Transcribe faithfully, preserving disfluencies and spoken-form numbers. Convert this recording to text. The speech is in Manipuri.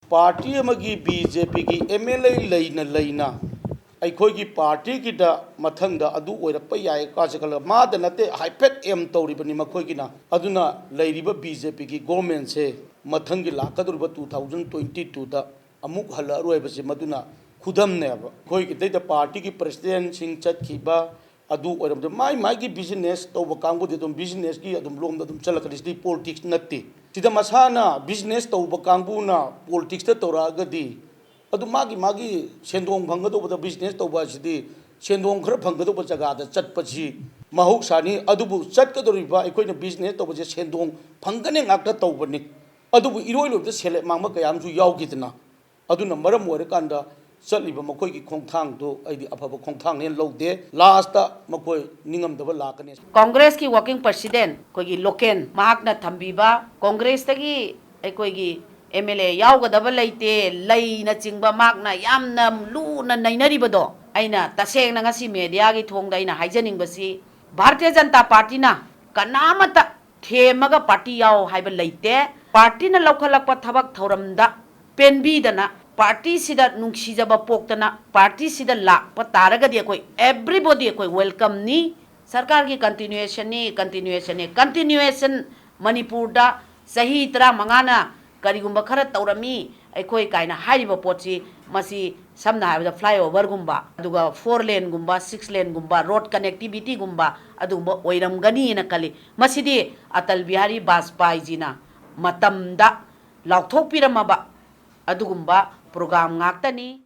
ꯄꯥꯔꯇꯤ ꯑꯃꯒꯤ, ꯕꯤ ꯖꯦ ꯄꯤꯒꯤ ꯑꯦꯝ ꯑꯦꯜ ꯑꯦ ꯂꯩꯅ ꯂꯩꯅ ꯑꯩꯈꯣꯏꯒꯤ ꯄꯥꯔꯇꯤꯒꯤꯗ ꯃꯊꯪꯗ ꯑꯗꯨ ꯑꯣꯏꯔꯛꯄ ꯌꯥꯏ ꯀꯥꯁꯦ ꯈꯜꯂꯒ, ꯃꯥꯗ ꯅꯠꯇꯦ, ꯍꯥꯏꯐꯦꯠ ꯑꯦꯝ ꯇꯧꯔꯤꯕꯅꯤ ꯃꯈꯣꯏꯒꯤꯅ꯫ ꯑꯗꯨꯅ ꯂꯩꯔꯤꯕ ꯕꯤ ꯖꯦ ꯄꯤꯒꯤ ꯒꯣꯔꯃꯦꯟꯁꯦ ꯃꯊꯪꯒꯤ ꯂꯥꯛꯀꯗꯧꯔꯤꯕ two thousand twenty twoꯗ ꯑꯃꯨꯛ ꯍꯜꯂꯛꯑꯔꯣꯏ ꯍꯥꯏꯕꯁꯦ ꯃꯗꯨꯅ ꯈꯨꯗꯝꯅꯦꯕ꯫ ꯑꯩꯈꯣꯏꯒꯤꯗꯩꯗ ꯄꯥꯔꯇꯤꯒꯤ ꯄ꯭ꯔꯦꯁꯤꯗꯦꯟꯁꯤꯡ ꯆꯠꯈꯤꯕ, ꯑꯗꯨ ꯑꯣꯏꯔꯕꯗ ꯃꯥꯏ ꯃꯥꯏꯒꯤ ꯕꯤꯖꯤꯅꯦꯁ ꯇꯧꯕ ꯀꯥꯡꯕꯨꯗꯤ ꯑꯗꯨꯝ ꯕꯤꯖꯤꯅꯦꯁꯀꯤ ꯑꯗꯨꯝ ꯂꯣꯝꯗ ꯑꯗꯨꯝ ꯆꯠꯂꯛꯀꯅꯤ꯫ ꯁꯤꯗꯤ ꯄꯣꯂꯤꯇꯤꯛꯁ ꯅꯠꯇꯦ꯫ ꯁꯤꯗ ꯃꯁꯥꯅ ꯕꯤꯖꯤꯅꯦꯁ ꯇꯧꯕ ꯀꯥꯡꯕꯨꯅ ꯄꯣꯂꯤꯇꯤꯛꯁꯇ ꯇꯧꯔꯛꯑꯒꯗꯤ, ꯑꯗꯨ ꯃꯥꯒꯤ ꯃꯥꯒꯤ ꯁꯦꯟꯗꯣꯡ ꯐꯪꯒꯗꯧꯕꯗ, ꯕꯤꯖꯤꯅꯦꯁ ꯇꯧꯕ ꯑꯁꯤꯗꯤ ꯁꯦꯟꯗꯣꯡ ꯈꯔ ꯐꯪꯒꯗꯧꯕ ꯖꯒꯥꯗ ꯆꯠꯄꯁꯤ ꯃꯍꯧꯁꯥꯅꯤ꯫ ꯑꯗꯨꯕꯨ ꯆꯠꯀꯗꯧꯔꯤꯕ ꯑꯩꯈꯣꯏꯅ ꯕꯤꯖꯤꯅꯦꯁ ꯇꯧꯕꯁꯦ ꯁꯦꯟꯗꯣꯡ ꯐꯪꯒꯅꯤ ꯉꯥꯛꯇ ꯇꯧꯕꯅꯤ꯫ ꯑꯗꯨꯕꯨ ꯏꯔꯣꯏ ꯂꯣꯏꯕꯗ ꯁꯦꯜ ꯍꯦꯛ ꯃꯥꯡꯕ ꯀꯌꯥ ꯑꯃꯁꯨ ꯌꯥꯎꯈꯤꯗꯅ, ꯑꯗꯨꯅ ꯃꯔꯝ ꯑꯣꯏꯔꯀꯥꯟꯗ ꯆꯠꯂꯤꯕ ꯃꯈꯣꯏꯒꯤ ꯈꯣꯡꯊꯥꯡꯗꯣ ꯑꯩꯗꯤ ꯑꯐꯕ ꯈꯣꯡꯊꯥꯡꯅꯦꯅ ꯂꯧꯗꯦ꯫ ꯂꯥꯁꯇ ꯃꯈꯣꯏ ꯅꯤꯡꯉꯝꯗꯕ ꯂꯥꯛꯀꯅꯤ꯫ ꯀꯣꯡꯒ꯭ꯔꯦꯁꯀꯤ ꯋꯥꯔꯀꯤꯡ ꯄ꯭ꯔꯦꯁꯤꯗꯦꯟ ꯑꯩꯈꯣꯏꯒꯤ ꯂꯣꯀꯦꯟ ꯃꯍꯥꯛꯅ ꯊꯝꯕꯤꯕ, ꯀꯣꯡꯒ꯭ꯔꯦꯁꯇꯒꯤ ꯑꯩꯈꯣꯏꯒꯤ ꯑꯦꯝ ꯑꯦꯜ ꯑꯦ ꯌꯥꯎꯒꯗꯕ ꯂꯩꯇꯦ, ꯂꯩꯅꯆꯤꯡꯕ ꯃꯍꯥꯛꯅ ꯌꯥꯝꯅ ꯂꯨꯅ ꯅꯩꯅꯔꯤꯕꯗꯣ, ꯑꯩꯅ ꯇꯁꯦꯡꯅ ꯉꯁꯤ ꯃꯦꯗꯤꯌꯥꯒꯤ ꯊꯣꯡꯗ ꯑꯩꯅ ꯍꯥꯏꯖꯅꯤꯡꯕꯁꯤ, ꯚꯥꯔꯇꯤꯌ ꯖꯅꯇꯥ ꯄꯥꯔꯇꯤꯅ ꯀꯅꯥꯃꯠꯇ ꯊꯦꯝꯃꯒ ꯄꯥꯔꯇꯤ ꯌꯥꯎ ꯍꯥꯏꯕ ꯂꯩꯇꯦ꯫ ꯄꯥꯔꯇꯤꯅ ꯂꯧꯈꯠꯂꯛꯄ ꯊꯕꯛ ꯊꯧꯔꯝꯗ ꯄꯦꯟꯕꯤꯗꯅ, ꯄꯥꯔꯇꯤꯁꯤꯗ ꯅꯨꯡꯁꯤꯖꯕ ꯄꯣꯛꯇꯅ, ꯄꯥꯔꯇꯤꯁꯤꯗ ꯂꯥꯛꯄ ꯇꯥꯔꯒꯗꯤ ꯑꯩꯈꯣꯏ everybody ꯑꯩꯈꯣꯏ welcomeꯅꯤ꯫ ꯁꯔꯀꯥꯔꯒꯤ continuationꯅꯤ, continuationꯅꯤ, continuation꯫ ꯃꯅꯤꯄꯨꯔꯗ ꯆꯍꯤ ꯇꯔꯥꯃꯉꯥꯅ ꯀꯔꯤꯒꯨꯝꯕ ꯈꯔ ꯇꯧꯔꯝꯃꯤ ꯑꯩꯈꯣꯏ ꯀꯥꯏꯅ ꯍꯥꯏꯔꯤꯕ ꯄꯣꯠꯁꯤ, ꯃꯁꯤ ꯁꯝꯅ ꯍꯥꯏꯔꯕꯗ flyoverꯒꯨꯝꯕ, ꯑꯗꯨꯒ four laneꯒꯨꯝꯕ, six laneꯒꯨꯝꯕ, road connectivityꯒꯨꯝꯕ ꯑꯗꯨꯒꯨꯝꯕ ꯑꯣꯏꯔꯝꯒꯅꯤꯅ ꯈꯜꯂꯤ꯫ ꯃꯁꯤꯗꯤ ꯑꯇꯜ ꯕꯤꯍꯥꯔꯤ ꯕꯥꯖꯄꯥꯏꯖꯤꯅ ꯃꯇꯝꯗ ꯂꯥꯎꯊꯣꯛꯄꯤꯔꯝꯃꯕ ꯑꯗꯨꯒꯨꯝꯕ program ꯉꯥꯛꯇꯅꯤ꯫